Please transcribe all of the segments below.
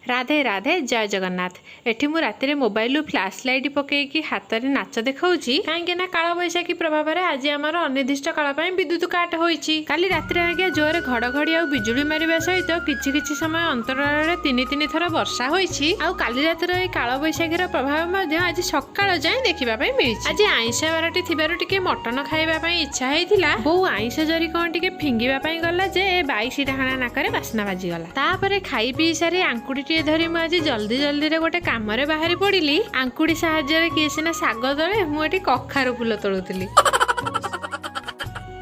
ରାଧେ ରାଧେ, ଜୟ ଜଗନ୍ନାଥ। ଏଠି ମୁଁ ରାତିରେ ମୋବାଇଲରୁ ଫ୍ଲାସ୍ ଲାଇଟ୍ ପକେଇକି ହାତରେ ନାଚ ଦେଖାଉଛି, କାହିଁକି ନା କାଳବୈଶାଖୀ ପ୍ରଭାବରେ ଆଜି ଆମର ଅନିର୍ଦ୍ଦିଷ୍ଟ କାଳ ପାଇଁ ବିଦ୍ୟୁତ କାଟ ହୋଇଛି। କାଲି ରାତିରେ ଆଜ୍ଞା ଜୋରେ ଘଡ଼ଘଡ଼ି ଆଉ ବିଜୁଳି ମାରିବା ସହିତ କିଛି କିଛି ସମୟ ଅନ୍ତରାଳରେ ତିନି ତିନି ଥର ବର୍ଷା ହୋଇଛି। ଆଉ କାଲି ରାତିର ଏଇ କାଳବୈଶାଖୀର ପ୍ରଭାବ ମଧ୍ୟ ଆଜି ସକାଳ ଯାଏଁ ଦେଖିବା ପାଇଁ ମିଳିଛି। ଆଜି ଆଇଁଷ ବାରଟି ଥିବାରୁ ଟିକେ ମଟନ ଖାଇବା ପାଇଁ ଇଚ୍ଛା ହେଇଥିଲା। ବୋଉ ଆଇଁଷ ଜରି କଣ ଟିକେ ଫିଙ୍ଗିବା ପାଇଁ ଗଲା ଯେ ଏ 22 ଡାହାଣା ନାକରେ ବାସ୍ନା ବାଜିଗଲା। ତାପରେ ଖାଇ ପିଇ ସାରି ଆଙ୍କୁଡ଼ିଟିଏ ଧରି ମୁଁ ଆଜି ଜଲ୍ଦି ଜଲ୍ଦିରେ ଗୋଟେ କାମରେ ବାହାରି ପଡ଼ିଲି। ଆଙ୍କୁଡ଼ି ସାହାଯ୍ୟରେ କିଏ ସିନା ଶାଗ ତୋଳେ, ମୁଁ ଏଠି କଖାରୁ ଫୁଲ ତୋଳୁଥିଲି।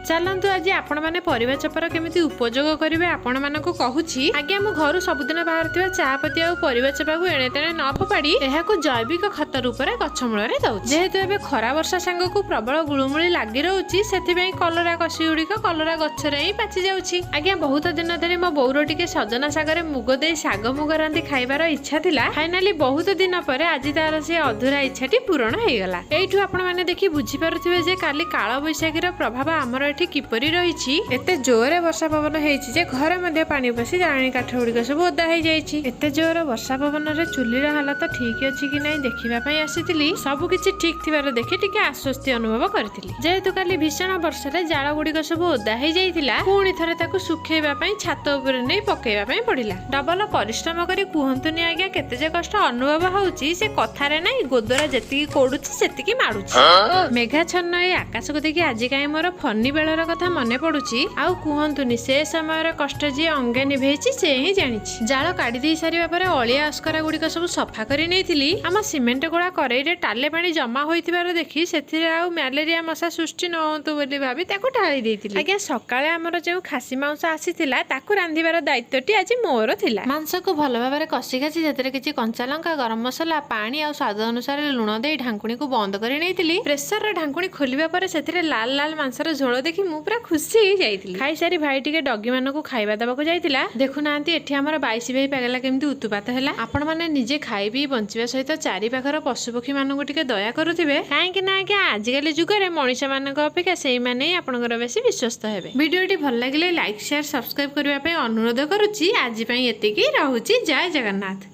ଚାଲନ୍ତୁ, ଆଜି ଆପଣମାନେ ପରିବା ଚୋପାର କେମିତି ଉପଯୋଗ କରିବେ ଆପଣମାନଙ୍କୁ କହୁଛି। ଆଜ୍ଞା, ମୁଁ ଘରୁ ସବୁଦିନ ବାହାରୁଥିବା ଚା ପତି ଆଉ ପରିବା ଚୋପାକୁ ଏଣେ ତେଣେ ନ ଫୋପାଡ଼ି ଏହାକୁ ଜୈବିକ ଖତ ରୂପରେ ଗଛ ମୂଳରେ ଦଉଛି। ଯେହେତୁ ଏବେ ଖରା ବର୍ଷା ସାଙ୍ଗକୁ ପ୍ରବଳ ଗୁଳୁମୁଳି ଲାଗି ରହୁଛି, ସେଥିପାଇଁ କଲରା କଷି ଗୁଡ଼ିକ କଲରା ଗଛରେ ହିଁ ପାଚି ଯାଉଛି। ଆଜ୍ଞା, ବହୁତ ଦିନ ଧରି ମୋ ବୋଉର ଟିକେ ସଜନା ଶାଗରେ ମୁଗ ଦେଇ ଶାଗ ମୁଗ ରାନ୍ଧି ଖାଇବାର ଇଚ୍ଛା ଥିଲା। ଫାଇନାଲି ବହୁତ ଦିନ ପରେ ଆଜି ତାର ସେ ଅଧୁରା ଇଚ୍ଛାଟି ପୂରଣ ହେଇଗଲା। ଏଇଠୁ ଆପଣମାନେ ଦେଖି ବୁଝିପାରୁଥିବେ ଯେ କାଲି କାଳବୈଶାଖୀର ପ୍ରଭାବ ଆମର ଏଠି କିପରି ରହିଛି। ଏତେ ଜୋରେ ବର୍ଷା ପବନ ହେଇଛି ଯେ ଘରେ ମଧ୍ୟ ପାଣି ପଶି ଜାଳେଣି କାଠ ଗୁଡ଼ିକ ସବୁ ଓଦା ହେଇଯାଇଛି। ଏତେ ଜୋର ବର୍ଷା ପବନରେ ଚୁଲିର ହାଲତ ଠିକ ଅଛି କି ନାହିଁ ଦେଖିବା ପାଇଁ ଆସିଥିଲି। ସବୁ କିଛି ଠିକ ଥିବାର ଦେଖି ଟିକେ ଆଶ୍ୱସ୍ତି ଅନୁଭବ କରିଥିଲି। ଯେହେତୁ କାଲି ଭୀଷଣ ବର୍ଷାରେ ଜାଳ ଗୁଡ଼ିକ ସବୁ ଓଦା ହେଇଯାଇଥିଲା, ପୁଣି ଥରେ ତାକୁ ଶୁଖେଇବା ପାଇଁ ଛାତ ଉପରେ ନେଇ ପକେଇବା ପାଇଁ ପଡିଲା। ଡବଲ ପରିଶ୍ରମ କରି କୁହନ୍ତୁନି ଆଜ୍ଞା, କେତେ ଯେ କଷ୍ଟ ଅନୁଭବ ହଉଛି ସେ କଥାରେ ନାହିଁ। ଗୋଦରା ଯେତିକି କୋଡୁଛି, ସେତିକି ମାଡୁଛି। ମେଘାଚ୍ଛନ୍ନ ଏଇ ଆକାଶକୁ ଦେଖି ଆଜି କାହିଁ ମୋର ଫନି ବେଳର କଥା ମନେ ପଡୁଛି। ଆଉ କୁହନ୍ତୁନି, ସେ ସମୟର କଷ୍ଟ ଯିଏ ଅଙ୍ଗେ ନିଭେଇଛି ସେ ହିଁ ଜାଣିଛି। ଜାଳ କାଢି ଦେଇ ସାରିବା ପରେ ଅଳିଆ ଅସ୍କରା ଗୁଡ଼ିକ ସବୁ ସଫା କରି ନେଇଥିଲି। ଆମ ସିମେଣ୍ଟ ଗୋଳା କରେଇରେ ଟାଲେ ପାଣି ଜମା ହୋଇଥିବାର ଦେଖି ସେଥିରେ ଆଉ ମ୍ୟାଲେରିଆ ମଶା ସୃଷ୍ଟି ନ ହୁଅନ୍ତୁ ବୋଲି ଭାବି ତାକୁ ଢାଳି ଦେଇଥିଲି। ଆଜ୍ଞା, ସକାଳେ ଆମର ଯେଉଁ ଖାସି ମାଂସ ଆସିଥିଲା, ତାକୁ ରାନ୍ଧିବାର ଦାୟିତ୍ୱଟି ଆଜି ମୋର ଥିଲା। ମାଂସକୁ ଭଲ ଭାବରେ କଷି କାସି ସେଥିରେ କିଛି କଞ୍ଚା ଲଙ୍କା, ଗରମ ମସଲା, ପାଣି ଆଉ ସ୍ୱାଦ ଅନୁସାରେ ଲୁଣ ଦେଇ ଢାଙ୍କୁଣୀକୁ ବନ୍ଦ କରି ନେଇଥିଲି। ପ୍ରେସରର ଢାଙ୍କୁଣୀ ଖୋଲିବା ପରେ ସେଥିରେ ଲାଲ ଲାଲ ମାଂସର ଝୋଳ ଦେଖି ମୁଁ ପୁରା ଖୁସି ହେଇଯାଇଥିଲି। ଖାଇସାରି ଭାଇ ଟିକେ ଡଗି ମାନଙ୍କୁ ଖାଇବା ଦେବାକୁ ଯାଇଥିଲା। ଦେଖୁନାହାନ୍ତି, ଏଠି ଆମର 22 ଭାଇ ପାଗଲା କେମିତି ଉତୁପାତ ହେଲା। ଆପଣମାନେ ନିଜେ ଖାଇ ପିଇ ବଞ୍ଚିବା ସହିତ ଚାରି ପାଖର ପଶୁପକ୍ଷୀ ମାନଙ୍କୁ ଟିକେ ଦୟା କରୁଥିବେ, କାହିଁକି ନା ଆଜ୍ଞା, ଆଜିକାଲି ଯୁଗରେ ମଣିଷମାନଙ୍କ ଅପେକ୍ଷା ସେଇମାନେ ହିଁ ଆପଣଙ୍କର ବେଶୀ ବିଶ୍ୱସ୍ତ ହେବେ। ଭିଡ଼ିଓଟି ଭଲ ଲାଗିଲେ ଲାଇକ୍, ସେୟାର, ସବସ୍କ୍ରାଇବ କରିବା ପାଇଁ ଅନୁରୋଧ କରୁଛି। ଆଜି ପାଇଁ ଏତିକି ରହୁଛି। ଜୟ ଜଗନ୍ନାଥ।